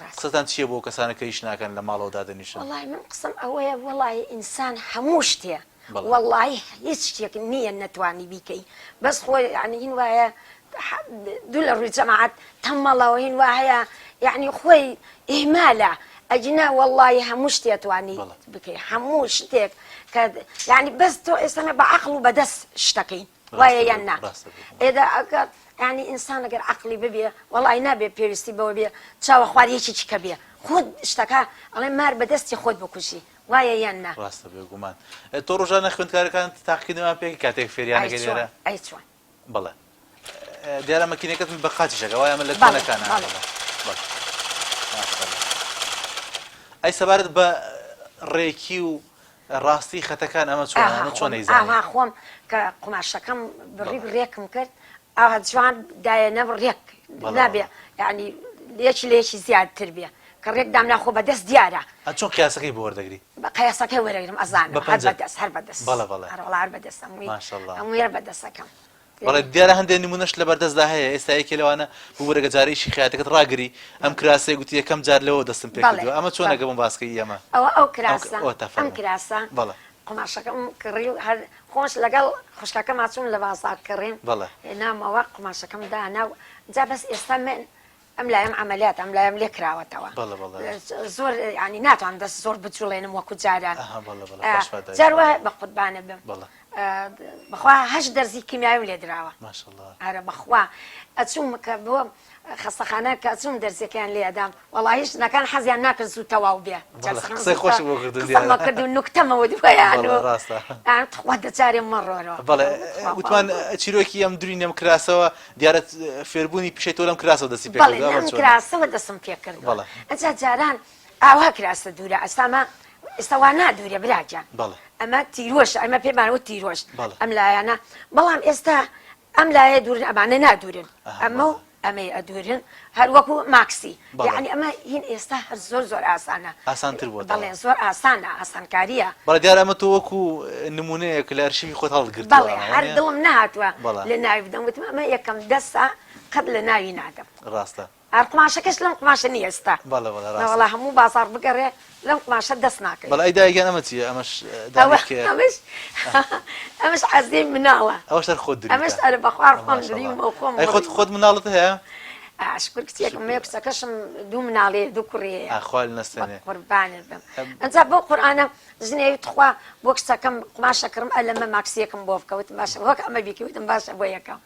قسەتان چیە بۆ کەسانە کە ئیش ناکەن لە ماڵەوە دادەنیشن؟ وەڵای من قسەم ئەوەیە وەڵای ئینسان هەموو شتێ وەڵای هیچ شتێک نییە نەتوانی بیکەی بەس خۆ یعنی هین وایە دوو لە ڕووی جەماعەت تەمەڵەوە هین وا هەیە یعنی خۆی ئیهمالە ئەگینا وەڵای هەموو شتێ توانی بکەی هەموو شتێک کە یعنی بەس تۆ ئێستا بە عەقڵ و بەدەست شتەکەی وایە یان نا ئێدا ئەگەر یانی ئینسان ئەگەر عەقڵی ببێ وەڵی نابێ پێویستی بەوە بێ چاوە خوار یەکێکی کە بێ خۆت شتەکە ئەڵێ مار بەدەستی خۆت بکوژی وایە یان نا ڕاستە بێگومان تۆ ڕۆژانە خوێندکارەکان تاقیکردنەوەیان پێ کاتێک فێریانەکەی لێرە ئەی چۆن بەڵێ دیارە مەکینەکەت بە قاچیشەکە وایە ئەمە لە کۆنەکانە ئەی سەبارەت بە ڕێکی و ڕاستی خەتەکان ئەمە چۆنە ئەمە چۆن ئەیزانی؟ ئاها خۆم کە قوماشەکەم بڕی و ڕێکم کرد ئاها جوان دایەنەم ڕێک نابێ یعنی یەکی لە یەکی زیاتر بێ کە ڕێک دامنا خۆ بەدەست دیارە. ئە چۆن قیاسەکەی بۆ وەردەگری؟ بە قیاسەکەی وەرەگرم ئەزانم هەر بەدەست هەر بەدەست بەڵێ بەڵێ هەر وەڵا هەر بەدەست هەمووی هەمووی هەر بەدەستەکەم. بەڵێ دیارە هەندێ نمونەشت لەبەردەستدا هەیە ئێستا یەکێ لەوانە ببورە گە جارە ئیشی خەیاتەکەت ڕاگری ئەم کراسەی گوتی یەکەم جار لەوە دەستم پێ کردووە ئەمە چۆنە گە بۆم باس کەی ئەمە ئەوە ئەو کراسە ئەم کراسە بەڵێ قوماشەکەم کڕی و هەر خۆش لەگەڵ خوشکەکەما چووم لە بازاڕ کڕیم بەڵێ هێنامەوە قوماشەکەم دانا و جا بەس ئێستا من ئەم لایم عەمەلیاتە ئەم لایم لێ کراوەتەوە بەڵێ بەڵێ زۆر یانی ناتوانم دەست زۆر بجوڵێنم وەکو جاران ئەها بەڵێ بەڵێ خوا شفات جار وایە بە قوربانت بم بەڵێ بەخوا هەشت دەرزی کیمیاویم لێ دراوە ماشاءاللە ئەرە بەخوا ئەچووم کە بۆ خەستەخانە کە ئەچووم دەرزیەکەیان لێ ئەدام وەڵاهی ژنەکان حەزیان ناکرد زوو تەواو بێ بەڵێ قسەی خۆشم بۆ کردن قسەم دیارە کرد و نوکتەمە وت بۆیان بەڵێ و ڕاستە تخوا دەجارێ مەڕۆرەوە بەڵێ وتمان چیرۆکی ئەم درینەم کراسەوە دیارە فێربوونی پیشەی تۆ لەم کراسەوە دەستی پێ بەڵێ کردووە لەم چۆنە؟ کراسەوە دەستم پێ کردووە بەڵێ. ئەجا جاران ئاوا کراسە دوورە ئەستا مە ئێستا وا نادوورێ برا گیان بەڵێ. ئەمە تیرۆشە ئەمە پێمان وت تیرۆش بەڵێ. ئەم لایانە بەڵام ئێستا ئەم لایە دوورن ئەمانە نادوورن ئەها ئەمە و بەڵێ. ئەمەی ئەدوورن هەر وەکو ماکسی بەڵێ. یەعنی ئەمە هین ئێستا هەر زۆر زۆر ئاسانە ئاسانتر بووەتەوە. بەڵێ زۆر ئاسانە ئاسانکارییە. بەڵێ دیارە ئەمە تۆ وەکو نموونەیەک لە ئەرشیفی خۆت هەڵت گرتووە بەڵێ ئەمە هەر وانیە؟ دڵم نەهاتووە بەڵێ. لە ناوی بدەم وتم ئەمە یەکەم دەسە قەت لە ناوی نادەم. ڕاستە. هەر قوماشەکەش لەم قوماشە نییە ئێستا. بەڵێ بەڵێ ڕاستە. نەوەڵا هەموو بازاڕ بگەڕێ لەم قوماشە دەست ناکەوێ. بەڵێ ئەی دایە گیان ئەمە چییە؟ ئەمەش ئەوە دانەی کێیە؟ ئەمەش ئەمەش عەزیەی مناڵە. ئەوەش هەر خۆت درویتە. ئەمەش ئەرێ بەخوا هەر خۆم ماشاءاللە. درویمە و خۆم ئەی خۆت بڕیومە. خۆت مناڵت هەیە؟ ئا شوکر کچێکم شوکر. هەیە کچەکەشم دوو مناڵی هەیە دوو کوڕی هەیە. ئا خوا بە نەستێنێ. قوربانت بم. ئەنجا بەو قورئانە ژنێ وت تخوا بۆ کچەکەم قوماشە کڕم ئەلەمە ماکسیەکم بۆ بکە وتم باشە وەک ئەمە بیکەی وتم باشە بۆ یەکەم.